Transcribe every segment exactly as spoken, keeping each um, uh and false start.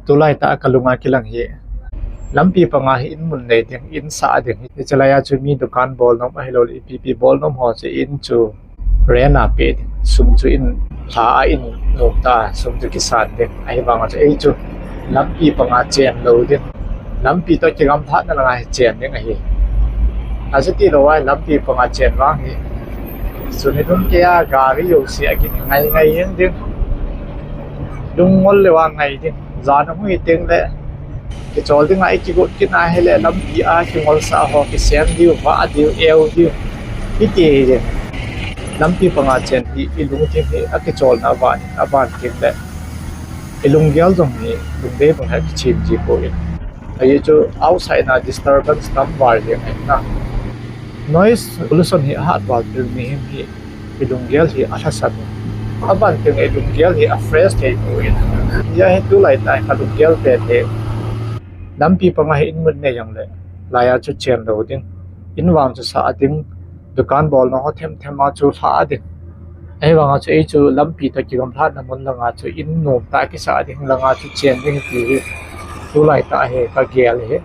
Tulai tah a kalunga kilang hi lampi panga hi in mun nei ding, in sah ding. Hiche laiya chu mi dukan bol nom ahilou le ipi ipi bol nom ho chu in chu rent a pe ding. Sum chu in lha a in nom ta, sum chu kisan ding. Ahivanga chu ei chu lampi panga chen lou ding. Lampi toh kigamlhatna langa hi chen ding ahi. Achuti lou a lampi panga chen vang hi, sum hi lhung kei a gari jouse a kingai ngai jeng ding. Lungngol lou a ngai ding. Jan ahui teng le kichol dinga ikigot kit na hile lampi a kingolsah ho kisem diu, vah diu, eu diu, hiti hi ding. Lampi panga chen hi ilungthim hi akicholna aban, aban teng le ilunggel jong hi lungdei bang hi kichem ji poi. Ajeh chu outside na disturbance tam val jeng ahi na. Noise pollution hi ahat val pil mihem hi ilunggel hi alhasam in, aban teng ilunggel hi a fresh thei poi. Hijeh hin tulai tah kalunggel pen hi lampi panga hi in mun nei jongle laiya chu chen lou ding, in vang chu sah ding, dukan bol nom ho themthem a chu lha ding. Ahivanga chu ei chu lampi toh kigamlhatna mun langa chu in nom tah kisah ding, langa chu chen ding ti hi tulai tah hi kagel hi.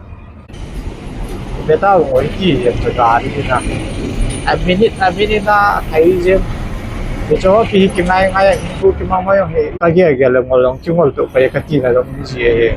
Beta ngoi ti jeng chu gari na a minute a minute a thei jeng. Hiche ho pi hi kingai ngai a hin thu kimang mai jong hi kagel gel le ngol jong kingol toh pai katina jong ji ahi.